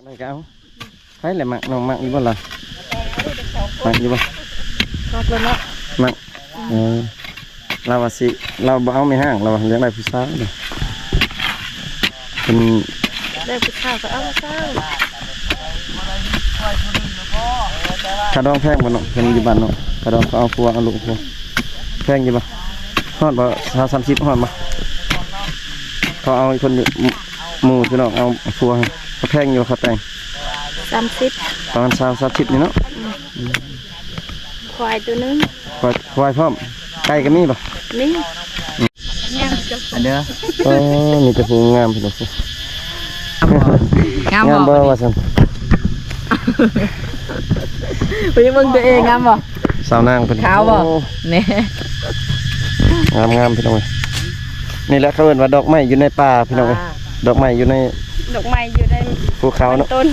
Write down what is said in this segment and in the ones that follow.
ໄດ້ກໍເອົາ. ໃຜລະມັກ ນ້ອງມັກຢູ່ບໍ່ລະ? ມັກຢູ່ບໍ່? ມັກແລ້ວເນາະ. ມັກ. ເອີ ລາວວ່າຊິ ລາວບໍ່ເອົາແມ່ຮ້າງ ລາວວ່າຢາກໄດ້ຜູ້ສາວເດ້. ເພິ່ນ ໄດ້ຜູ້ສາວກໍເອົາຜູ້ສາວ. ຄ່າດອງແພງບໍ່ເນາະ? ເພິ່ນຢູ່ບ້ານເນາະ ຄ່າດອງ ເຂົາເອົາຜົວເອົາລູກຜົວ ແພງຢູ່ບໍ່? ຮອດບໍ່? ຊາວ ສາມສິບ ຮອດບໍ່? ເຂົາເອົາຄົນຢູ່ ໝູ່ພີ່ນ້ອງເອົາຜົວ ເຂົາແພງຢູ່ບໍ່ ຄ່າແຕ່ງ? ສາມສິບ ປະມານຊາວ ສາມສິບນີ້ເນາະ. ອືມ ອືມ ຄວາຍຕົວໜຶ່ງ ຄວາຍ ຄວາຍພ້ອມ. ໄກ່ກໍມີບໍ່? ມີ. ອັນເດີ ເອີ ມີແຕ່ຜູ້ງາມພີ່ນ້ອງ. ງາມບໍ່? ງາມບໍ່ວ່າຊັ້ນ? ໄປເບິ່ງຕົວເອງ ງາມບໍ່? ສາວນາງເພິ່ນ ຂາວບໍ່? ໂອ້ ແນ່ ງາມໆ ພີ່ນ້ອງເອີຍ. ນີ້ແຫຼະເຂົາເອີ້ນວ່າດອກໄມ້ຢູ່ໃນປ່າ ພີ່ນ້ອງເອີຍ. ອ່າ ດອກໄມ້ຢູ່ໃນ ດອກໄມ້ຢູ່ໃນພູເຂົາເນາະ. ຕົ້ນ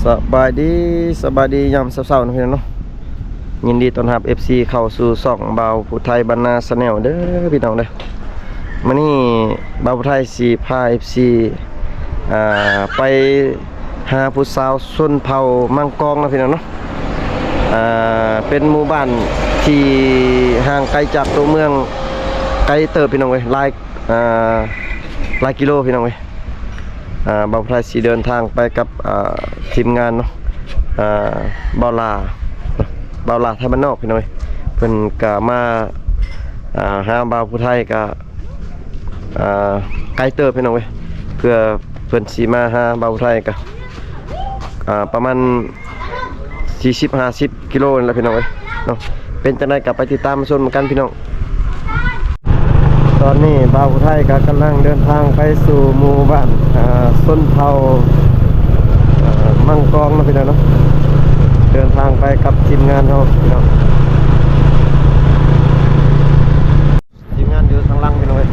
ສະບາຍດີ ສະບາຍດີຍາມເຊົ້າໆ ເນາະ ພີ່ນ້ອງເນາະ. ຍິນດີຕ້ອນຮັບ ເອັຟຊີ ເຂົ້າສູ່ຊ່ອງບ່າວຜູ້ໄທບ້ານນາ Channel ເດີ ພີ່ນ້ອງເດີ. ມື້ນີ້ບ່າວຜູ້ໄທຊິພາ ເອັຟຊີ ອ່າ ໄປຫາຜູ້ສາວຊົນເຜົ່າມັງກອງເນາະ ພີ່ນ້ອງເນາະ. ອ່າ ເປັນໝູ່ບ້ານທີ່ຫ່າງໄກຈາກຕົວເມືອງໄກເຕີບ ພີ່ນ້ອງເອີຍ ຫຼາຍ ອ່າ ຫຼາຍກິໂລ ພີ່ນ້ອງເອີຍ. ອ່າ ບ່າວຜູ້ໄທຊິເດີນທາງໄປກັບ ອ່າ ທີມງານເນາະ ອ່າ ບ່າວຫຼ້າ ບ່າວຫຼ້າໄທບ້ານນອກ ພີ່ນ້ອງເອີຍ. ເພິ່ນກະມາ ອ່າ ຫາບ່າວຜູ້ໄທກະ ອ່າ ໄກເຕີບ ພີ່ນ້ອງເອີຍ. ເພື່ອເພິ່ນຊິມາຫາບ່າວຜູ້ໄທກະ ອ່າ ປະມານ ສີ່ສິບ ຫ້າສິບກິໂລນີ້ແຫຼະ ພີ່ນ້ອງເອີຍເນາະ. ເປັນຈັ່ງໃດກໍໄປຕິດຕາມຊົມນຳກັນ ພີ່ນ້ອງ. ຕອນນີ້ບ່າວຜູ້ໄທກໍກຳລັງເດີນທາງໄປສູ່ໝູ່ບ້ານ ເອີ ຊົນເຜົ່າ ເອີ ມັງກອງເນາະ ພີ່ນ້ອງເນາະ. ເດີນທາງໄປກັບທີມງານເຮົາ ພີ່ນ້ອງ. ທີມງານຢູ່ທາງຫຼັງ ພີ່ນ້ອງເອີຍ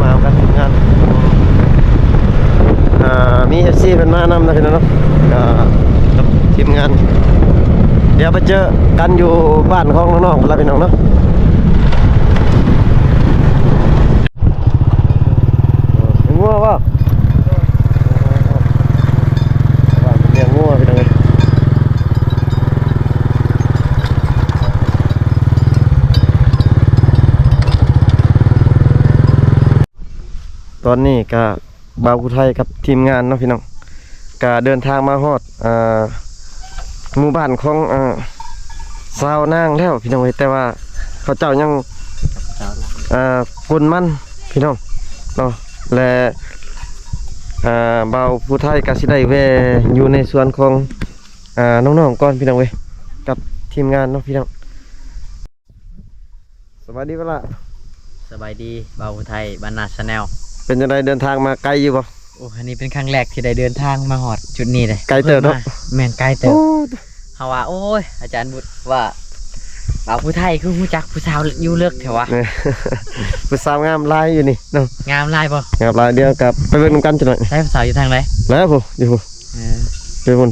ມານຳກັນທີມງານ. ອ່າ ມີ ເອັຟຊີ ເພິ່ນມານຳນະ ພີ່ນ້ອງເນາະ ກໍກັບທີມງານ. ດຽວໄປເຈີກັນຢູ່ບ້ານຂອງນ້ອງໆ ພຸ້ນລະ ພີ່ນ້ອງເນາະ. ງົວບໍ່? ບ້ານເພິ່ນລ້ຽງງົວ ພີ່ນ້ອງເອີຍ. ຕອນນີ້ກະບ່າວຜູ້ໄທກັບທີມງານເນາະ ພີ່ນ້ອງ ກະເດີນທາງມາຮອດ ອ່າ ໝູ່ບ້ານຂອງ ອ່າ ຊາວນາງແລ້ວ ພີ່ນ້ອງເອີຍ. ແຕ່ວ່າເຂົາເຈົ້າຍັງ ອ່າ ກົນມັນ ພີ່ນ້ອງເນາະ. ແລະ ອ່າ ບ່າວຜູ້ໄທກະຊິໄດ້ແວ່ຢູ່ໃນສວນຂອງ ອ່າ ນ້ອງໆ ກ່ອນ ພີ່ນ້ອງເອີຍ ກັບທີມງານເນາະ ພີ່ນ້ອງ. ສະບາຍດີບໍ່ລະ? ສະບາຍດີ ບ່າວຜູ້ໄທບ້ານນາ Channel. ເປັນຈັ່ງໃດ ເດີນທາງມາໄກຢູ່ບໍ່? ໂອ້ ອັນນີ້ເປັນຄັ້ງແລກທີ່ໄດ້ເດີນທາງມາຮອດຈຸດນີ້ເດ້. ໄກເຕີບເນາະ? ແມ່ນ ໄກເຕີບ. ໂອ້ ເຮົາວ່າ ໂອ້ຍ ອາຈານບຸດວ່າ ບ່າວຜູ້ໄທຄືຮູ້ຈັກຜູ້ສາວຢູ່ເລິກແທ້ວະ. ຜູ້ສາວງາມຫຼາຍຢູ່ນີ້ເນາະ. ງາມຫຼາຍບໍ່? ງາມຫຼາຍ. ດຽວກັບໄປເບິ່ງນຳກັນຈັກໜ້ອຍ. ໃສ ຜູ້ສາວຢູ່ທາງໃດ? ແລ້ວພຸ້ນ ຢູ່ພຸ້ນ. ເອີ ໄປພຸ້ນ.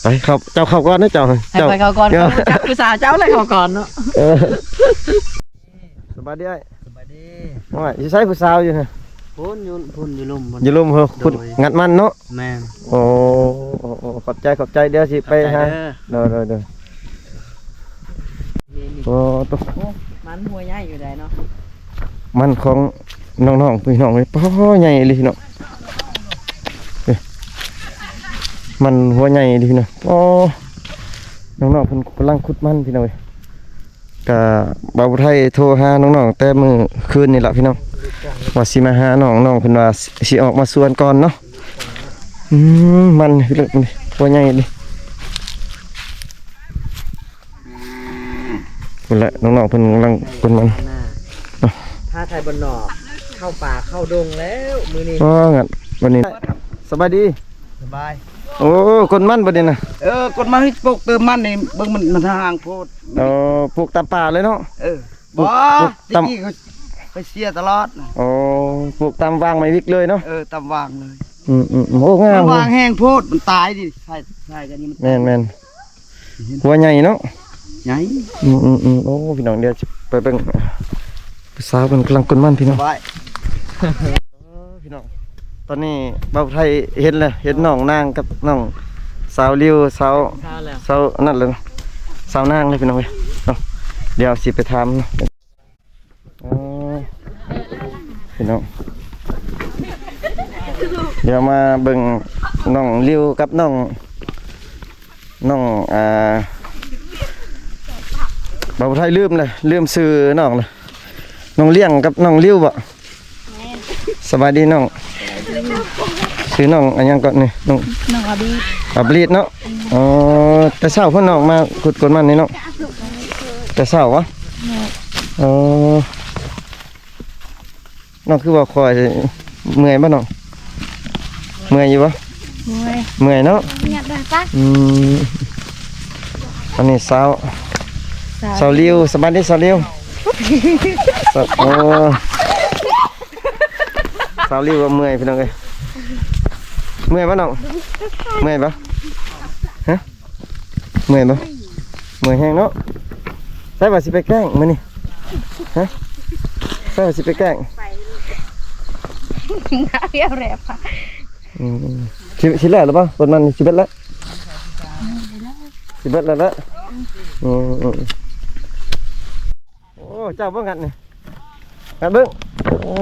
ໄປ ໄປ ໄປ ໄປ ເຂົ້າ ເຈົ້າເຂົ້າກ່ອນເດີ ເຈົ້າ ໃຫ້ ເຈົ້າ ຂ້ອຍເຂົ້າກ່ອນ. ເອີ ເຂົາຮູ້ຈັກຜູ້ສາວເຈົ້າເລີຍ ເຂົ້າກ່ອນເນາະ. ເອີ ສະບາຍດີອ້າຍ. ສະບາຍດີ. ໂອ້ຍ ຢູ່ໃສຜູ້ສາວຢູ່ຫັ້ນ? ພຸ້ນ ຢູ່ ພຸ້ນ ຢູ່ລຸ່ມພຸ້ນ. ຢູ່ລຸ່ມພຸ້ນ. ໂດຍ ຂຸດງັດມັນເນາະ. ແມ່ນ. ໂອ້ ໂອ້ ໂອ້ ຂອບໃຈ ຂອບໃຈ. ດຽວຊິໄປຫາ. ໂດຍ ໂດຍ ໂດຍ. ນີ້ ນີ້ ໂອ້ ໂຕ ໂອ້ ມັນຫົວໃຫຍ່ຢູ່ໃດເນາະ. ມັນຂອງນ້ອງໆ ພີ່ນ້ອງເອີຍ. ໂອ້ ໃຫຍ່ອີ່ຫຼີເນາະ. ເອີ ມັນຫົວໃຫຍ່ອີ່ຫຼີເນາະ. ໂອ້ ນ້ອງໆ ເພິ່ນກຳລັງຂຸດມັນ ພີ່ນ້ອງເອີຍ. ກະບ່າວຜູ້ໄທໂທຫານ້ອງໆ ແຕ່ມື້ຄືນນີ້ລະ ພີ່ນ້ອງ ວ່າຊິມາຫານ້ອງ ນ້ອງເພິ່ນວ່າຊິອອກມາສວນກ່ອນເນາະ. ອືມ ມັນ ໂຕໃຫຍ່ເດ ພຸ້ນແຫຼະ ນ້ອງໆ ເພິ່ນກຳລັງກົນມັນ. ຖ້າໄທບ້ານນອກ ເຂົ້າປ່າເຂົ້າດົງແລ້ວມື້ນີ້. ອໍ ງັດ ບັດນີ້ ສະບາຍດີ. ສະບາຍ. ໂອ້ ກົນມັນບໍ່ນີ້ນະ? ເອີ ກົນມັນ ປູກເຕີມມັນນີ້ ເບິ່ງມັນ ມັນຫ່າງໂພດ. ເອີ ປູກຕາມປ່າເລີຍເນາະ? ເອີ ບໍ່ ປູກຕາມ ຕະກີ້ຂ້ອຍເສຍຕະຫຼອດ. ໂອ້ ປູກຕາມຫວ່າງໄມ້ວິກເລີຍເນາະ? ເອີ ຕາມຫວ່າງເລີຍ. ອືມໆ ໂອ້ ງາມ ມັນຫວ່າງແຮງໂພດ ມັນຕາຍດິ. ໃຊ່ ໃຊ່ກັນນີ້ມັນ ແມ່ນໆ ຫົວໃຫຍ່ເນາະ. ໃຫຍ່ ອືມໆໆ ໂອ້ ພີ່ນ້ອງ ດຽວຊິໄປເບິ່ງ ຜູ້ສາວເພິ່ນກຳລັງກົນມັນ ພີ່ນ້ອງ ສະບາຍ ເອີ ພີ່ນ້ອງ ຕອນນີ້ບ່າວໄທເຫັນແລ້ວ ເຫັນນ້ອງນາງກັບນ້ອງສາວລິວ ສາວ ສາວແລ້ວ ສາວນັ້ນແຫຼະ ສາວນາງເລີຍ ພີ່ນ້ອງເອີຍ ເນາະ ດຽວຊິໄປຖາມ ອໍ ພີ່ນ້ອງ ດຽວມາເບິ່ງນ້ອງລິວກັບນ້ອງ ນ້ອງ ອ່າ ບ່າວໄທລືມເລີຍ ລືມຊື່ນ້ອງເລີຍ ນ້ອງລ້ຽງກັບນ້ອງລິວບໍ? ແມ່ນ ສະບາຍດີນ້ອງ ຊື່ນ້ອງອັນຫຍັງເກາະນີ້ ນ້ອງ ນ້ອງອາບີດ ອາບີດເນາະ ອໍ ແຕ່ເຊົ້າພຸ້ນນ້ອງມາຂຸດກົນມັນນີ້ເນາະ ແຕ່ເຊົ້າຫວາ? ແມ່ນ ອໍ ນ້ອງຄືເວົ້າຄ່ອຍ ເມື່ອຍບໍ່ນ້ອງ? ເມື່ອຍຢູ່ບໍ່? ເມື່ອຍ ເມື່ອຍເນາະ ອືມ ອັນນີ້ສາວ ສາວ ສາວລິວ ສະບາຍດີສາວລິວ ສາວ ໂອ້ ສາວລິວກໍເມື່ອຍ ພີ່ນ້ອງເອີຍ ເມື່ອຍບໍ່ນ້ອງ? ເມື່ອຍບໍ່? ຮະ? ເມື່ອຍບໍ່? ເມື່ອຍແຮງເນາະ ໃສ່ວ່າຊິໄປແກ້ງມື້ນີ້ ຮະ? ໃສ່ວ່າຊິໄປແກ້ງ ອືມ ຊິ ຊິແລ້ວຫຼືບໍ່? ປະມານຊິເບິດແລ້ວ ຊິເບິດແລ້ວລະ ອືມ ໂອ້ ເຈົ້າເບິ່ງຫັ້ນນີ້ ກັນເບິ່ງ ໂອ້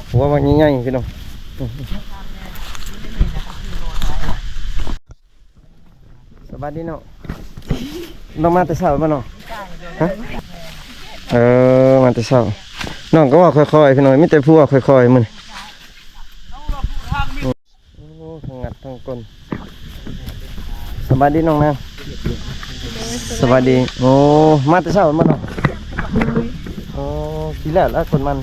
ຫົວບັກໃຫຍ່ໆ ພີ່ນ້ອງ ສະບາຍດີນ້ອງ ນ້ອງມາແຕ່ເຊົ້າບໍ່ນ້ອງ? ຮະ? ເອີ ມາແຕ່ເຊົ້າ ນ້ອງກໍເວົ້າຄ່ອຍໆ ພີ່ນ້ອງ ມີແຕ່ຜູ້ເວົ້າຄ່ອຍໆ ມື້ນີ້ ໂອ້ ທັງງັດທັງກົນ ສະບາຍດີນ້ອງນາງ ສະບາຍດີ ໂອ້ ມາແຕ່ເຊົ້າແມ່ນບໍ່ນ້ອງ? ໂອ້ ຊິແລ້ວລະຄົນມັນ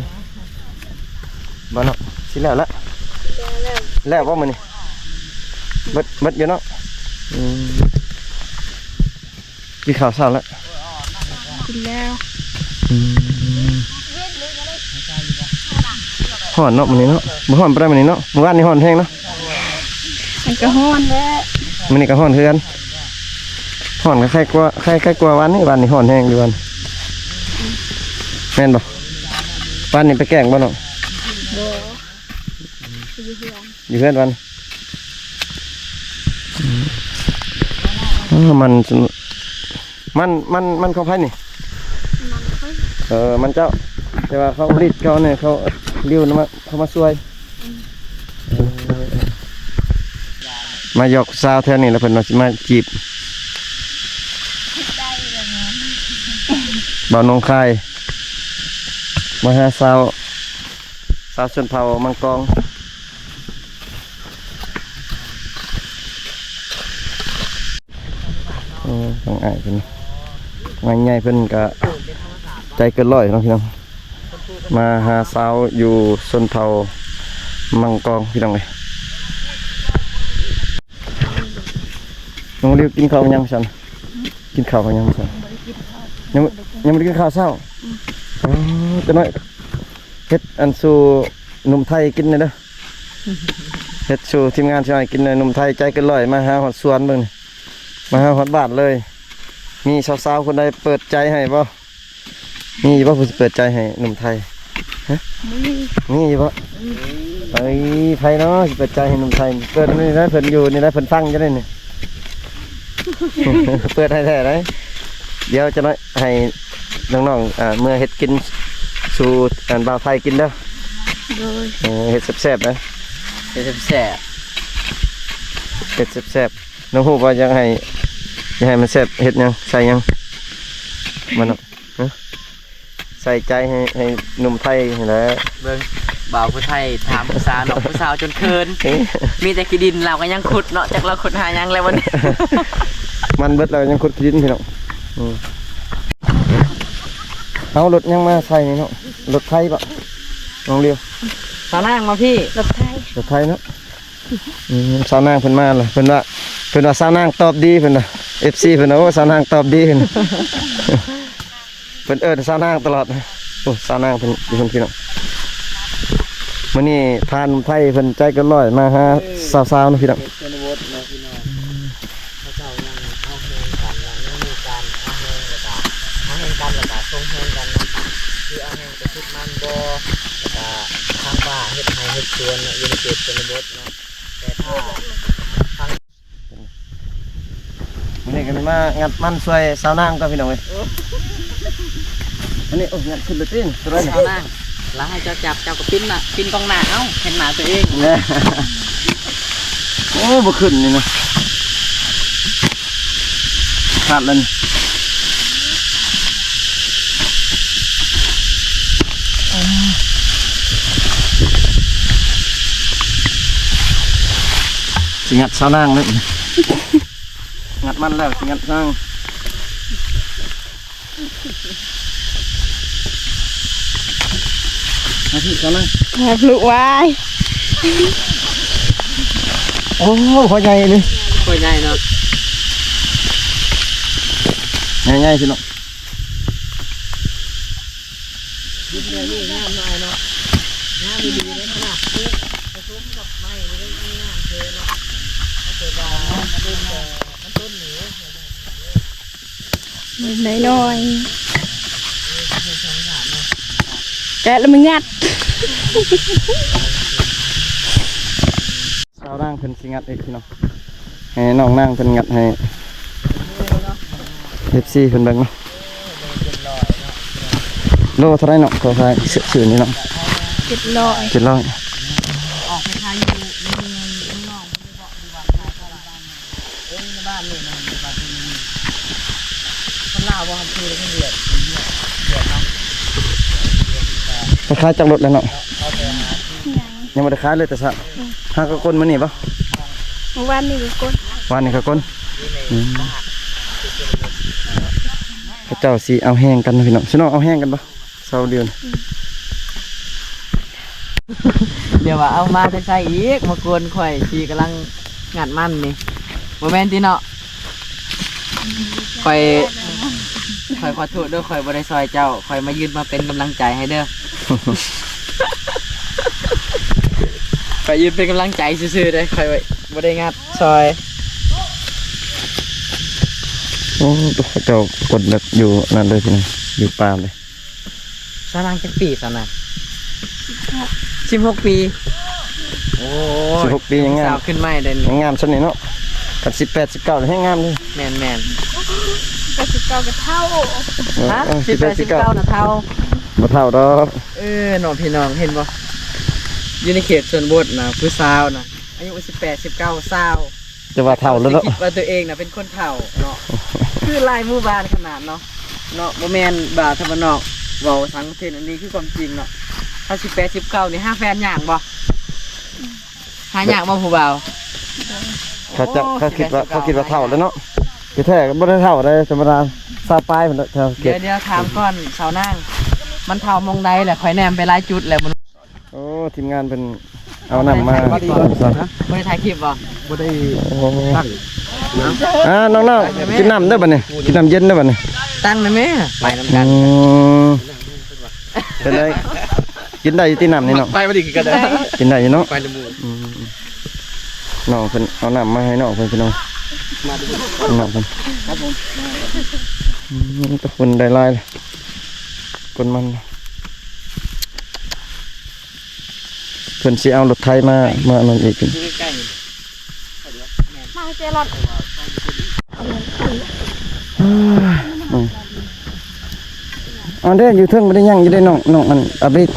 ບໍ່ເນາະ ຊິແລ້ວລະ ແລ້ວ ແລ້ວບໍ່ມື້ນີ້? ເບິດ ເບິດຢູ່ເນາະ ອືມ ກິນເຂົ້າເຊົ້າແລ້ວ? ກິນແລ້ວ ອືມ ຮ້ອນເນາະມື້ນີ້ເນາະ ບໍ່ຮ້ອນປານໃດມື້ນີ້ເນາະ ມື້ວານນີ້ຮ້ອນແຮງເນາະ ມັນກໍຮ້ອນແຫຼະ ມື້ນີ້ກໍຮ້ອນຄືກັນ ຮ້ອນຄ້າຍໆ ກວ່າ ຄ້າຍໆ ກວ່າວານນີ້ ວານນີ້ຮ້ອນແຮງຢູ່ວານ ແມ່ນບໍ່? ວານນີ້ໄປແກ້ງບໍ່ນ້ອງ? ບໍ່ ຢູ່ເຮືອນ ຢູ່ເຮືອນວານ ອືມ ມັນ ມັນ ມັນ ມັນຂອງໃຜນີ້? ມັນຂ້ອຍ ເອີ ມັນເຈົ້າ ແຕ່ວ່າເຂົາລິດເຂົານີ້ ເຂົາລິ້ວມາ ເຂົາມາຊ່ວຍ ອືມ ເອີ ມາຢອກສາວແຖວນີ້ແລ້ວ ເພິ່ນວ່າຊິມາຈີບ ໄດ້ແລ້ວ ບ່າວໜອງຄາຍ ມາຫາສາວ ສາວຊົນເຜົ່າມັງກອງ ເອີ ທາງອ້າຍເພິ່ນ ອ້າຍໃຫຍ່ເພິ່ນກະໃຈເກີນຮ້ອຍເນາະພີ່ນ້ອງ ມາຫາສາວຢູ່ຊົນເຜົ່າມັງກອງ ພີ່ນ້ອງເອີຍ ນ້ອງລິວກິນເຂົ້າຍັງຊັ້ນ? ກິນເຂົ້າຍັງຊັ້ນ? ຍັງ ຍັງບໍ່ໄດ້ກິນເຂົ້າເຊົ້າ ອືມ ອໍ ຈັກໜ້ອຍ ເຮັດອັນສູ່ໜຸ່ມໄທກິນແດ່ເດີ ເຮັດສູ່ທີມງານຊ່ວຍກິນແດ່ ໜຸ່ມໄທໃຈເກີນຮ້ອຍ ມາຫາຮອດສວນເບິ່ງນີ້ ມາຫາຮອດບ້ານເລີຍ ມີສາວໆຄົນໃດເປີດໃຈໃຫ້ບໍ່? ມີບໍ່ຜູ້ຊິເປີດໃຈໃຫ້ໜຸ່ມໄທ? ຮະ? ມີ ມີຢູ່ບໍ່? ອືມ ເອີຍ ໃຜເນາະຊິເປີດໃຈໃຫ້ໜຸ່ມໄທ? ເປີດນີ້ແຫຼະ ເພິ່ນຢູ່ນີ້ແຫຼະ ເພິ່ນຟັງຢູ່ນີ້ ນີ້ ເປີດໃຫ້ແທ້ໃດ໋ ດຽວຈັກໜ້ອຍໃຫ້ນ້ອງໆ ອ່າ ເມືອເຮັດກິນສູ່ ອັນ ບ່າວໄທກິນເດີ ໂດຍ ເອີ ເຮັດແຊບໆ ເດີ ເຮັດແຊບໆ ເຮັດແຊບໆ ນ້ອງຮູ້ບໍ່ ຢາກໃຫ້ ຢາກໃຫ້ມັນແຊບ ເຮັດຫຍັງ ໃສ່ຫຍັງ ມັນເນາະ ຮະ ໃສ່ໃຈໃຫ້ ໃຫ້ໜຸ່ມໄທຫັ້ນແຫຼະ ເບິ່ງ ບ່າວຜູ້ໄທຖາມຜູ້ສາວ ນ້ອງຜູ້ສາວຈົນເຂີນ ມີແຕ່ຂີ້ດິນ ລາວກໍຍັງຂຸດເນາະ ຈັກລາວຂຸດຫາຫຍັງແລ້ວບັດນີ້ ມັນເບິດ ລາວຍັງຂຸດຂີ້ດິນ ພີ່ນ້ອງ ອືມ ເອົາລົດຫຍັງມາໃສ່ນີ້ເນາະ ລົດໄຖບໍ ນ້ອງລິວ ສາວນາງມາພີ້ ລົດໄຖ ລົດໄຖເນາະ ອືມ ສາວນາງເພິ່ນມາແລ້ວ ເພິ່ນວ່າ ເພິ່ນວ່າສາວນາງຕອບດີ ເພິ່ນວ່າ ເອັຟຊີ ເພິ່ນວ່າ ໂອ້ ສາວນາງຕອບດີ ເພິ່ນ ເພິ່ນເອີ້ນສາວນາງຕະຫຼອດ ໂອ້ ສາວນາງເພິ່ນຢູ່ພຸ້ນ ພີ່ນ້ອງ ມື້ນີ້ພາໜຸ່ມໄທເພິ່ນໃຈເກີນຮ້ອຍມາຫາສາວໆເນາະ ພີ່ນ້ອງ ເຂດຊົນນະບົດເນາະ ພີ່ນ້ອງ ເຂົາເຈົ້າຍັງເອົາແຮງກັນເນາະ ຍັງມີກ ກັນ ແລ້ວກະສົ່ງແຮງກັນເນາະ ຄືເອົາແຮງໄປຂຸດມັນບໍ່ ແລ້ວກະທາງປ່າເຮັດໄຮ່ເຮັດສວນເນາະ ຢູ່ໃນເຂດຊົນນະບົດເນາະ ແຕ່ຖ້າທາງ ມື້ນີ້ກໍມາງັດມັນຊ່ວຍສາວນາງກ່ອນ ພີ່ນ້ອງເອີຍ. ອັນນີ້ ໂອ້ ງັດຂຶ້ນເລີຍຕິ ໂຕໃດນີ້ ສາວນາງ ລະໃຫ້ເຈົ້າຈັບ ເຈົ້າກໍປິ່ນໜ້າ ປິ່ນກ້ອງໜ້າ ເອົ້າ ເຫັນໜ້າຕົວເອງ. ໂອ້ ບໍ່ຂຶ້ນນີ້ນະ ຂາດແລ້ວນີ້. ຊິງັດສາວນາງເລີຍ ງັດມັນແລ້ວຊິງັດນາງ ມາທີ່ສາວນາງ ແບບລຸວາຍ. ໂອ້ ຫົວໃຫຍ່ເລີຍ ຫົວໃຫຍ່ເນາະ ໃຫຍ່ໆ ພີ່ນ້ອງ. ດິນແບບນີ້ງາມຫຼາຍເນາະ ງາມອີ່ຫຼີເດ້ ຂະໜາດເທປະສົມກັບໄມ້ນີ້ຍັງງາມເລີຍເນາະ ຖ້າເກີດວ່າມັນຕົ້ນ ມັນຕົ້ນນີ້ ໜ້ອຍໆ ແກະແລ້ວມັນງັດ ສາວນາງເພິ່ນຊິງັດອີກພີ່ນ້ອງ ໃຫ້ນ້ອງນາງເພິ່ນງັດໃຫ້ເອັຟຊີເພິ່ນເບິ່ງເນາະ. ໂລເທົ່າໃດເນາະ ຂໍຂາຍຊື່ນີ້ເນາະ? ເຈັດຮ້ອຍ ເຈັດຮ້ອຍ. ອອກໄປຂາຍຢູ່ໃນເມືອງ ເມືອງນອກ ເອີ ໃນບ້ານນີ້ນະ ໃນບ້ານນີ້ ຄົນລາວບໍ່? ຄືຄົນຫວຽດ ຄົນຫວຽດ ຫວຽດເນາະ. ໄປຂາຍຈັກລົດແລ້ວເນາະ? ຍັງບໍ່ໄດ້ຂາຍເລີຍແຕ່ເຊົ້າ. ຫາກໍກົ້ນມື້ນີ້ບໍ່? ມື້ວານນີ້ກໍກົ້ນ ວານນີ້ກໍກົ້ນ. ອືມ ເຂົາເຈົ້າຊິເອົາແຮງກັນເນາະ ພີ່ນ້ອງ. ຊິນ້ອງເອົາແຮງກັນບໍ່? ເຊົາດຽວນີ້ ດຽວວ່າເອົາມາແຕ່ໃສອີກ ມາກວນຂ້ອຍທີ່ກຳລັງງັດມັນນີ້. ບໍ່ແມ່ນຕິເນາະ? ຂ້ອຍ ຂ້ອຍຂໍໂທດເດີ ຂ້ອຍບໍ່ໄດ້ຊ່ອຍເຈົ້າ ຂ້ອຍມາຢືນມາເປັນກຳລັງໃຈໃຫ້ເດີ ຂ້ອຍຢືນເປັນກຳລັງໃຈຊື່ໆເດ້ ຂ້ອຍບໍ່ໄດ້ງັດຊ່ອຍ. ໂອ້ ເຂົາເຈົ້າກົດແບບຢູ່ນັ້ນເລີຍ ຢູ່ປ່າເລີຍ. ສາວນາງຈັກປີ ສາວນາງ? ສິບຫົກ ສິບຫົກປີ. ໂອ້ຍ ສິບຫົກປີຍັງງາມ ສາວຂຶ້ນໃໝ່ເດ້ ຍັງງາມສ່ຳນີ້ເນາະ. ຄັນສິບແປດ ສິບເກົ້າແລ້ວແຮງງາມເດ້. ແມ່ນໆ ສິບແປດ ສິບເກົ້າກໍເຖົ້າ. ຮະ? ເອີ ສິບແປດ ສິບເກົ້ານະເຖົ້າ ບໍ່ເຖົ້າດອກ. ເອີ ເນາະ ພີ່ນ້ອງເຫັນບໍ່? ຢູ່ໃນເຂດຊົນນະບົດນະ ຜູ້ສາວນະ ອາຍຸສິບແປດ ສິບເກົ້າ ຊາວ ແຕ່ວ່າເຖົ້າແລ້ວເນາະ ຄິດວ່າຕົວເອງນະເປັນຄົນເຖົ້າເນາະ. ຄືຫຼາຍໝູ່ບ້ານຂະໜາດເນາະ ເນາະ ບໍ່ແມ່ນວ່າທາງບ້ານນອກເວົ້າສັງເທດ ອັນນີ້ຄືຄວາມຈິງເນາະ. ຖ້າສິບແປດ ສິບເກົ້ານີ້ຫາແຟນຍາກບໍ່? ຫາຍາກບໍ່ຜູ້ບ່າວ? ເຂົາຈະ ເຂົາຄິດວ່າ ເຂົາຄິດວ່າເຖົ້າແລ້ວເນາະ. ທີ່ແທ້ກໍບໍ່ໄດ້ເຖົ້າໃດ໋ ທຳມະດາ ຊາວປາຍພຸ້ນແຫຼະ. ດຽວ ດຽວຖາມກ່ອນ ສາວນາງ ມັນເຖົ້າໝ່ອງໃດແຫຼະ? ຂ້ອຍແນມໄປຫຼາຍຈຸດແລ້ວ. ໂອ້ ທີມງານເພິ່ນເອົານ້ຳມາ. ບໍ່ໄດ້ຖ່າຍຄລິບບໍ່? ບໍ່ໄດ້ ໂອ້ ຕັ້ງ. ອ່າ ນ້ອງໆ ກິນນ້ຳເດີບັດນີ້ ກິນນ້ຳເຢັນເດີບັດນີ້. ຕັ້ງນະແມ່ ໄປນຳກັນ. ອືມ ເປັນໄດ ກິນໄດ້ຢູ່ຕິນ້ຳນີ້ເນາະ? ໄປບໍ່ດີຄືກັນເດີ ກິນໄດ້ຢູ່ເນາະ ໄປນຳໝູ່. ອືມ ນ້ອງເພິ່ນເອົານ້ຳມາໃຫ້ນ້ອງເພິ່ນ ພີ່ນ້ອງ ນ້ອງເພິ່ນ. ຄັບຜົມ ອືມ ແຕ່ຄົນໄດ້ຫຼາຍເລີຍ ຄົນມັນ. ເພິ່ນຊິເອົາລົດໄຖມາ ມາອັນນັ້ນອີກ. ມາເຈລັອດ ອືມ ອັນເດ້ ຢູ່ເທິງບໍ່ໄດ້ຍັງຢູ່ເດ້ນ້ອງ ນ້ອງອັນອາບຣິດ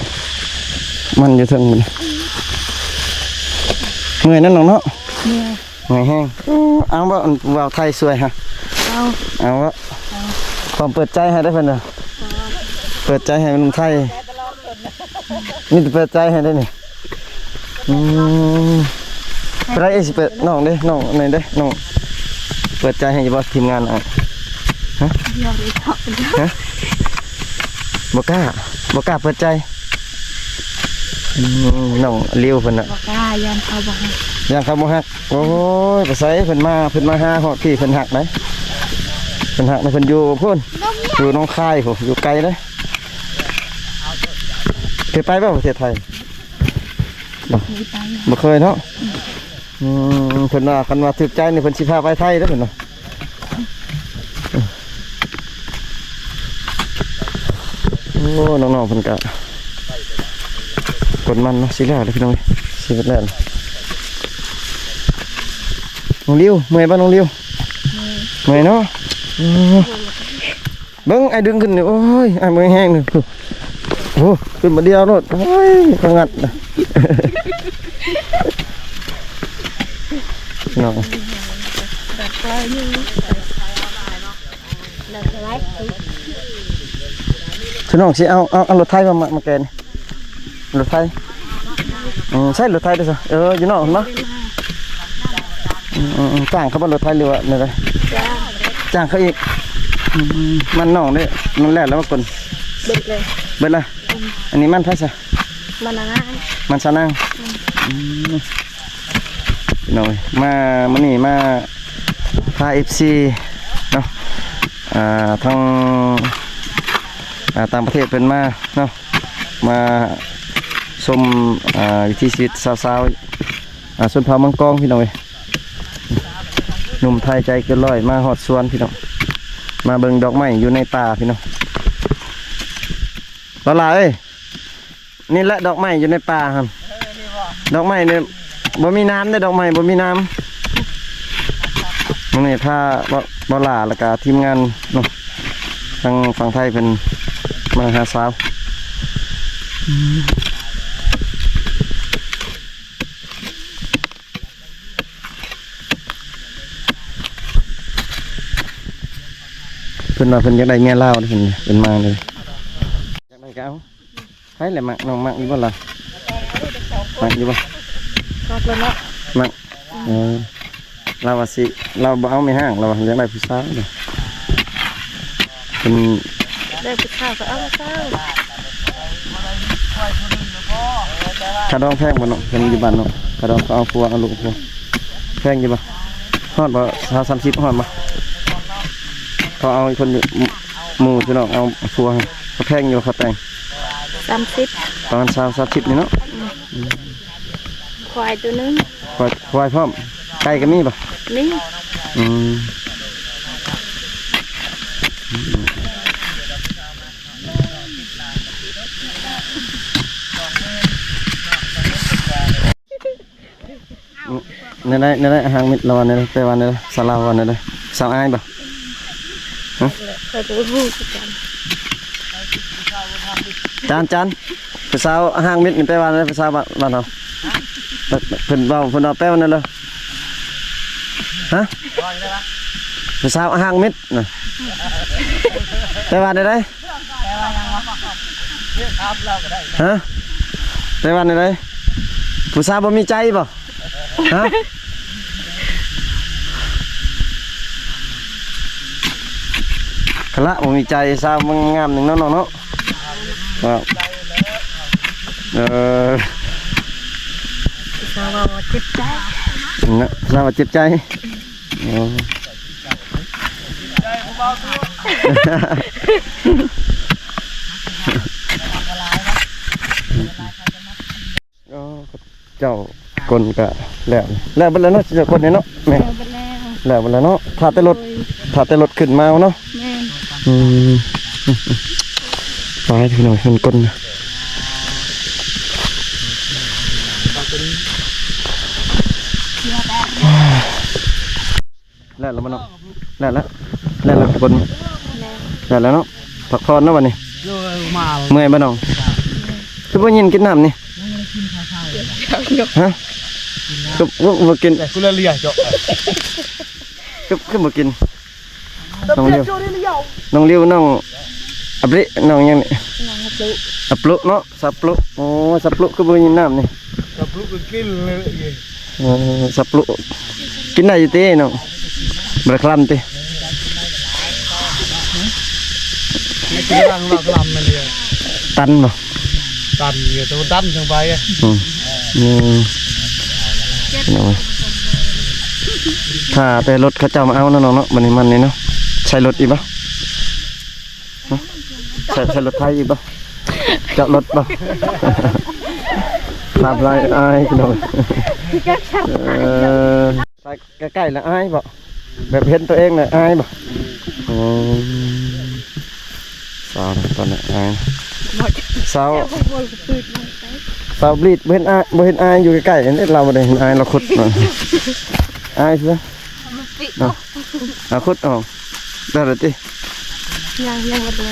ມັນຢູ່ເທິງພຸ້ນ. ເມື່ອຍນຳນ້ອງເນາະ ເມື່ອຍ ເມື່ອຍແຮງ. ເອົາບໍ່ ອັນຜູ້ບ່າວໄທຊ່ວຍຫະ? ເອົາ ເອົາບໍ່? ເອົາ ພ້ອມເປີດໃຈໃຫ້ໄດ້ເພິ່ນນະ ເປີດໃຈໃຫ້ໜຸ່ມໄທ. ມີແຕ່ເປີດໃຈໃຫ້ໄດ້ນີ້. ອືມ ເທົ່າໃດຊິເປີດ ນ້ອງເດ້ ນ້ອງນີ້ເດ້ ນ້ອງເປີດໃຈໃຫ້ຢູ່ບໍ່ ທີມງານອ້າຍ? ຮະ? ຮະ? ບໍ່ກ້າ ບໍ່ກ້າເປີດໃຈ. ອືມ ນ້ອງລິວເພິ່ນນະ ບໍ່ກ້າ ຢ້ານເຂົາບໍ່ຮັກ ຢ້ານເຂົາບໍ່ຮັກ. ໂອ້ຍ ໄປໃສເພິ່ນມາ ເພິ່ນມາຫາຮອດພີ້ ເພິ່ນຮັກໄດ໋ ເພິ່ນຮັກນະ. ເພິ່ນຢູ່ພຸ້ນ ຢູ່ໜອງຄາຍພຸ້ນ ຢູ່ໄກເດ້. ເຄີຍໄປບໍ່ປະເທດໄທ? ບໍ່ ບໍ່ເຄີຍເນາະ. ອືມ ເພິ່ນວ່າຄັນວ່າຖືກໃຈນີ້ ເພິ່ນຊິພາໄປໄທເດ້ ເພິ່ນວ່າ. ອ້ ນ້ອງໆເພິ່ນກະກົນມັນເນາະ ຊິແລ້ວເດ້ພີ່ນ້ອງເອີຍ ຊິເບິດແລ້ວ. ນ້ອງລິວ ເມື່ອຍບໍ່ນ້ອງລິວ? ເມື່ອຍເນາະ. ເບິ່ງອ້າຍດຶງຂຶ້ນນີ້ ໂອ້ຍ ອ້າຍເມື່ອຍແຮງນີ້. ໂອ້ ຂຶ້ນມາດຽວໂລດ ໂອ້ຍ ກະງັດນະ ພີ່ນ້ອງ. ພີ່ນ້ອງຊິເອົາ ເອົາ ເອົາລົດໄຖມາ ມາ ມາແກ່ນີ້ ລົດໄຖ. ອືມ ໃຊ້ລົດໄຖເດ້ຊະ. ເອີ ຢູ່ນອກເນາະ. ອືມໆໆ ຈ້າງເຂົາບໍ່ລົດໄຖ ຫຼືວ່າແນວໃດ? ຈ້າງ ຈ້າງເຂົາອີກ. ອືມ ມັນນ້ອງເດ້ ມັນແລ້ວແລ້ວບໍ່ກົນ? ເບິດເລີຍ ເບິດລະ. ອືມ ອັນນີ້ມັນໃຜຊະ? ມັນນາງ ມັນສາວນາງ. ອືມ ອືມ ພີ່ນ້ອງເອີຍ ມາມື້ນີ້ມາພາເອັຟຊີເນາະ ອ່າ ທາງ ອ່າ ຕ່າງປະເທດເພິ່ນມາເນາະ ມາຊົມ ອ່າ ວິຖີຊີວິດຊາວ ອ່າ ຊົນເຜົ່າເມືອງກອງ ພີ່ນ້ອງເອີຍ. ໜຸ່ມໄທໃຈເກີນຮ້ອຍ ມາຮອດສວນພີ່ນ້ອງ ມາເບິ່ງດອກໄມ້ຢູ່ໃນປ່າພີ່ນ້ອງ. ລາລາເອີຍ ນີ້ແຫຼະດອກໄມ້ຢູ່ໃນປ່າຫັ້ນ. ເອີ ນີ້ບໍ່? ດອກໄມ້ນີ້ບໍ່ມີນ້ຳເດ້ ດອກໄມ້ບໍ່ມີນ້ຳ. ມື້ນີ້ພາ ບໍ່ ບໍ່ຫຼ້າ ແລ້ວກະທີມງານເນາະ ທາງຝັ່ງໄທເພິ່ນມາຫາສາວ. ເພິ່ນວ່າເພິ່ນຢາກໄດ້ເມຍລາວເດ້ ເພິ່ນ ເພິ່ນມາເດ້ ຢາກໄດ້ກະເອົາ. ໃຜແຫຼະມັກ ນ້ອງມັກຢູ່ບໍ່ລະ? ມັກຢູ່ບໍ່? ມັກແລ້ວເນາະ ມັກ. ເອີ ລາວວ່າຊິ ລາວບໍ່ເອົາແມ່ຮ້າງ ລາວວ່າຢາກໄດ້ຜູ້ສາວເດ້. ເພິ່ນ ໄດ້ຜູ້ສາວກໍເອົາຜູ້ສາວ. ຄ່າດອງແພງບໍ່ນ້ອງ? ເພິ່ນຢູ່ບ້ານເນາະ ຄ່າດອງ ເຂົາເອົາຜົວ ເອົາລູກເອົາຜົວ ແພງຢູ່ບໍ່? ຮອດບໍ່ ຊາວ ສາມສິບ ຮອດບໍ່? ເຂົາເອົາຄົນຢູ່ ໝູ່ພີ່ນ້ອງເອົາຜົວ ເຂົາແພງຢູ່ ຄ່າແຕ່ງ ສາມສິບ ປະມານຊາວ ສາມສິບນີ້ເນາະ. ອືມ ອືມ ຄວາຍໂຕໜຶ່ງ ຄວາຍ ຄວາຍພ້ອມ ໄກ່ກໍມີບໍ່? ມີ. ອືມ ອືມ ອືມ ແນວໃດ ແນວໃດ ອາຫານມິດລາວວ່າແນວໃດ ແປວ່າແນວໃດ ພາສາລາວວ່າແນວໃດ ສາວອາຍບໍ່? ຮະ? ຂ້ອຍບໍ່ຮູ້ຄືກັນ. ຈານ ຈານ ຜູ້ສາວອາຫານມິດນີ້ແປວ່າແນວໃດ ພາສາບ້ານ ບ້ານເຮົາ? ເພິ່ນເວົ້າ ເພິ່ນເວົ້າແປວ່າແນວໃດ? ຮະ? ຜູ້ສາວອາຫານມິດນະ ແປວ່າແນວໃດ? ຮະ? ແປວ່າແນວໃດ? ຜູ້ສາວບໍ່ມີໃຈບໍ່? ຮະ? ຄະລະ ບໍ່ມີໃຈ ສາວມັນງາມໜຶ່ງເນາະ ນ້ອງເນາະ. ເອີ ສາວວ່າເຈັບໃຈ ນະ ສາວວ່າເຈັບໃຈ. ໂອ້ ໂອ້ ເຈົ້າ ຄົນກະແລ້ວ ແລ້ວເບິດແລ້ວເນາະ ເຈົ້າຄົນນີ້ເນາະ ແມ່ນ ແລ້ວເບິດແລ້ວ ແລ້ວເບິດແລ້ວເນາະ ຖ້າແຕ່ລົດ ໂດຍ ຖ້າແຕ່ລົດຂຶ້ນມາເນາະ. ແມ່ນ ອືມ ໄປພີ່ນ້ອງ ມັນກົນ ແລ້ວລະບໍ່ເນາະ ແລ້ວລະ ແລ້ວລະທຸກຄົນ ແລ້ວລະເນາະ ພັກຜ່ອນເນາະບັດນີ້. ເມື່ອຍບໍ່ນ້ອງ? ຄືບໍ່ຍິນກິນນ້ຳນີ້? ຮະ? ຄື ຄືບໍ່ກິນ? ແຕ່ກູລາເລຍເຈາະ ຄື ຄືບໍ່ກິນ? ນ້ອງລິວ ນ້ອງລິວ ນ້ອງອາບຣິ ນ້ອງຫຍັງນີ້? ນ້ອງອາບລຸ ອາບລຸເນາະ ສາບລຸ. ໂອ້ ສາບລຸຄືບໍ່ມີນ້ຳນີ້? ສາບລຸກໍກິນເລີຍ. ເອີ ສາບລຸກິນໄດ້ຢູ່ຕິນ້ອງ? ບໍ່ໄດ້ຄລຳຕິ? ກິນໄດ້ ບໍ່ຄລຳແມ່ນເດ. ຕັນບໍ່? ຕັນຢູ່ ແຕ່ວ່າຕັນຈັ່ງໄປ. ອືມ ອືມ ພີ່ນ້ອງເອີຍ ຖ້າແຕ່ລົດເຂົາເຈົ້າມາເອົາເນາະ ນ້ອງເນາະ. ບັດນີ້ມັນນີ້ເນາະ ໃສ່ລົດອີກບໍ່? ຮະ? ໃສ່ ໃສ່ລົດໄຖອີກບໍ່? ເຈາະລົດບໍ່? ພາບລາຍອາຍພີ່ນ້ອງ. ເອີ ໃສ່ໃກ້ໆລະອາຍບໍ່? ແບບເຫັນຕົວເອງລະອາຍບໍ່? ອືມ ສາວຕອນນີ້ອາຍ. ສາວ ສາວບລີດ ບໍ່ເຫັນອາຍ ບໍ່ເຫັນອາຍຢູ່ໃກ້ໆ ເດ້ ລາວບໍ່ໄດ້ເຫັນອາຍ ລາວຂຸດເນາະ ອາຍເຊື່ອ ເອົາ ເອົາຂຸດອອກ ໄດ້ແລ້ວຕິ? ຍັງ ຍັງບໍ່ໄດ້ ອໍ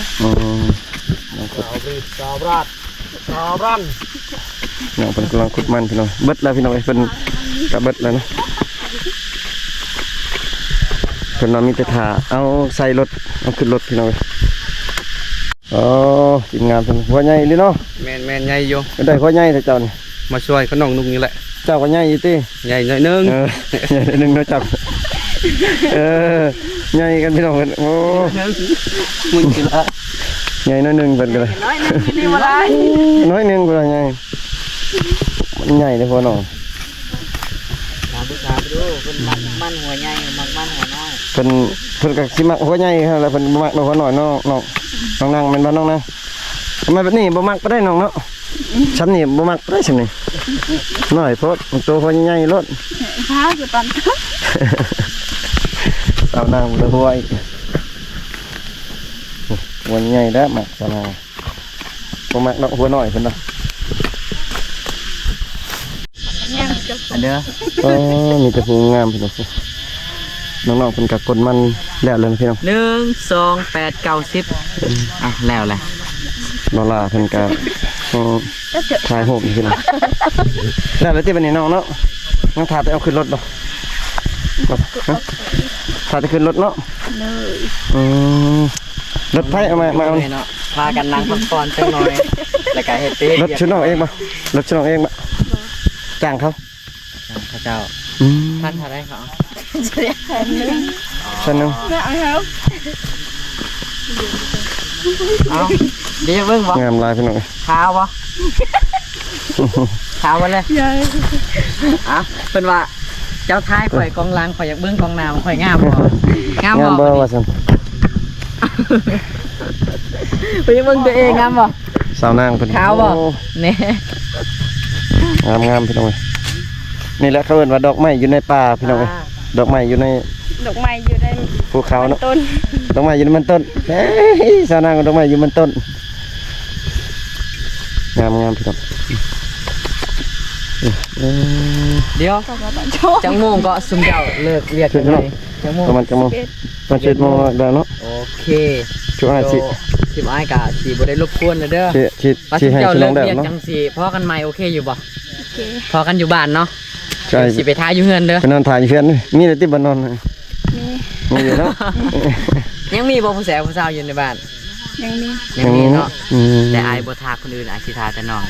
ສາວບລີດ ສາວບລັດ ສາວບລັນ ນ້ອງເພິ່ນກຳລັງຂຸດມັນພີ່ນ້ອງ ເບິດແລ້ວພີ່ນ້ອງເອີຍ ເພິ່ນກະເບິດແລ້ວເນາະ ເພິ່ນວ່າມີແຕ່ຖ້າເອົາໃສ່ລົດ ເອົາຂຶ້ນລົດພີ່ນ້ອງເອີຍ. ໂອ້ ທີມງານເພິ່ນ ຫົວໃຫຍ່ອີ່ຫຼີເນາະ ແມ່ນໆ ໃຫຍ່ຢູ່ ໄດ້ຫົວໃຫຍ່ແທ້ເຈົ້ານີ້ ມາຊ່ວຍຂະນ້ອງນຸ່ງນີ້ແຫຼະ ເຈົ້າກໍໃຫຍ່ຢູ່ຕິ? ໃຫຍ່ໜ້ອຍໜຶ່ງ ເອີ ໃຫຍ່ໜ້ອຍໜຶ່ງເນາະເຈົ້າ ເອີ ໃຫຍ່ກັນພີ່ນ້ອງເພິ່ນ ໂອ້ ໝື່ນກິໂລ ໃຫຍ່ໜ້ອຍໜຶ່ງເພິ່ນກໍໄດ້ ໜ້ອຍໜຶ່ງນີ້ບໍ່ຫຼາຍ ໜ້ອຍໜຶ່ງເພິ່ນວ່າໃຫຍ່ ມັນໃຫຍ່ເດ້ພໍ່ນ້ອງ ຖາມຜູ້ສາວໄປດູ ເພິ່ນມັກມັນຫົວໃຫຍ່ ມັກມັນຫົວນ້ອຍ ເພິ່ນ ເພິ່ນກໍຊິມັກຫົວໃຫຍ່ຫັ້ນແຫຼະ ເພິ່ນບໍ່ມັກດອກຫົວນ້ອຍເນາະ ນ້ອງ ນ້ອງນາງແມ່ນບໍ່ ນ້ອງນາງ? ມາແບບນີ້ບໍ່ມັກປານໃດນ້ອງເນາະ ຊ່ຳນີ້ບໍ່ມັກປານໃດຊ່ຳນີ້ ນ້ອຍໂພດ ໂຕຫົວໃຫຍ່ໂລດ ພາຢູ່ຕອນ ສາວນາງບໍ່ໄດ້ຫົວອີກ ຫົວໃຫຍ່ແລ້ວມັກສາວນາງ ບໍ່ມັກດອກຫົວນ້ອຍເພິ່ນວ່າ ອັນເດີ ເອີ ມີແຕ່ຜູ້ງາມພີ່ນ້ອງ ນ້ອງໆເພິ່ນກະກົນມັນແລ້ວແລ້ວພີ່ນ້ອງ ໜຶ່ງ ສອງ ແປດ ເກົ້າ ສິບ ອ່ະ ແລ້ວແຫຼະ ລາລາເພິ່ນກະ ເອີ ຖ່າຍຮູບຢູ່ພີ່ນ້ອງ ແລ້ວແລ້ວຕິບັດນີ້ນ້ອງເນາະ ຍັງຖ້າແຕ່ເອົາຂຶ້ນລົດບໍ່? ຮະ? ຖ້າແຕ່ຂຶ້ນລົດເນາະ ເລີຍ ອືມ ລົດໃຜເອົາມາ ມາເອົາ ເນາະ ພາກັນນັ່ງພັກຜ່ອນຈັກໜ່ອຍ ແລ້ວກະເຮັດໄປເຮັດ ລົດຊຸດນ້ອງເອງບໍ່? ລົດຊຸດນ້ອງເອງບໍ່? ຈ້າງເຂົາ ເຂົາເຈົ້າ ອືມ ພັນເທົ່າໃດເຂົາ? ແສນໜຶ່ງ ແສນໜຶ່ງ ເອົາ ດຽວເບິ່ງບໍ່ ງາມຫຼາຍພີ່ນ້ອງ ຂາວບໍ່? ຂາວເບິດເລີຍ ເອົາ ເພິ່ນວ່າ ເຈົ້າຖ່າຍຂ້ອຍກອງຫຼັງ ຂ້ອຍຢາກເບິ່ງກອງໜ້າວ່າຂ້ອຍງາມບໍ່? ງາມບໍ່? ງາມບໍ່ວ່າຊັ້ນ ໄປເບິ່ງຕົວເອງງາມບໍ່? ສາວນາງເພິ່ນ ຂາວບໍ່? ໂອ້ ແນ່ ງາມໆ ພີ່ນ້ອງເອີຍ ນີ້ແຫຼະເຂົາເອີ້ນວ່າດອກໄມ້ຢູ່ໃນປ່າພີ່ນ້ອງເອີຍ ອ່າ ດອກໄມ້ຢູ່ໃນ ດອກໄມ້ຢູ່ໃນພູເຂົາເນາະ ມັນຕົ້ນ ດອກໄມ້ຢູ່ໃນມັນຕົ້ນ ເອີຍ ສາວນາງ ດອກໄມ້ຢູ່ມັນຕົ້ນ ງາມໆ ພີ່ນ້ອງ ເອີ ດຽວ ຈັກໂມງເກາະ ຊຸມເຈົ້າເລີກວຽກຈັກໂມງ? ຈັກໂມງ? ປະມານຈັກໂມງ? ປະມານສິບເອັດໂມງແລ້ວເນາະ ໂອເຄ ຊຸມອ້າຍຊິ ຊິ ຊິບໍ່ໄດ້ລົບກວນແລ້ວເດີ ຊິ ຊິ ຊິໃຫ້ຊຸມນ້ອງແລ້ວເນາະ ຈັ່ງຊິພໍກັນໃໝ່ ໂອເຄຢູ່ບໍ່? ໂອເຄ ພໍກັນຢູ່ບ້ານເນາະ ໃຊ່ ຊິໄປຖ້າຢູ່ເຮືອນເດີ ໄປນອນຖ້າຢູ່ເຮືອນ ມີແລ້ວຕິບ່ອນນອນ? ມີ ມີຢູ່ເນາະ ຍັງມີບໍ່ຜູ້ແສຜູ້ສາວຢູ່ໃນບ້ານ? ຍັງມີ ຍັງມີເນາະ ອືມ ແຕ່ອ້າຍບໍ່ຖ້າຄົນອື່ນ ອ້າຍຊິຖ້າແຕ່ນ້ອງ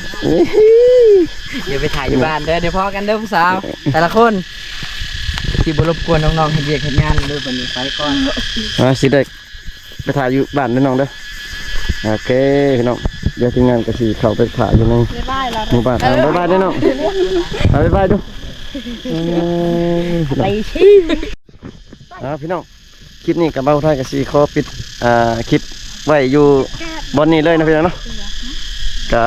ດຽວໄປຖ້າຢູ່ບ້ານເດີ ດຽວພໍກັນເດີຜູ້ສາວ ແຕ່ລະຄົນ ຊິບໍ່ລົບກວນນ້ອງໆເຮັດວຽກເຮັດງານເດີ ບັດນີ້ໄປກ່ອນ ອ່າ ຊິໄດ້ໄປຖ້າຢູ່ບ້ານເດີນ້ອງເດີ ໂອເຄພີ່ນ້ອງ ດຽວທີມງານກໍຊິເຂົ້າໄປຖ້າຢູ່ໃນ ບາຍບາຍລະ ໝູ່ບ້ານ ເອີ ບາຍບາຍເດີນ້ອງ ບາຍບາຍດູ ເອີ ໄປຊິ ອ່າ ພີ່ນ້ອງ ຄລິບນີ້ກໍບ່າວໄທກໍຊິຂໍປິດ ອ່າ ຄລິບໄວ້ຢູ່ບ່ອນນີ້ເລີຍນະພີ່ນ້ອງເນາະ ກໍ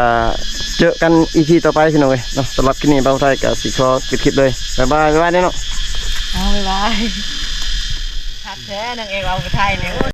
ເຈີກັນອີພີຕໍ່ໄປພີ່ນ້ອງເອີຍເນາະ ສຳລັບຄລິບນີ້ບ່າວໄທກໍຊິຂໍປິດຄລິບເລີຍ ບາຍບາຍ ບາຍບາຍເດີເນາະ ເອົາ ບາຍບາຍ ຄັກແທ້ນາງເອກບ່າວໄທນີ້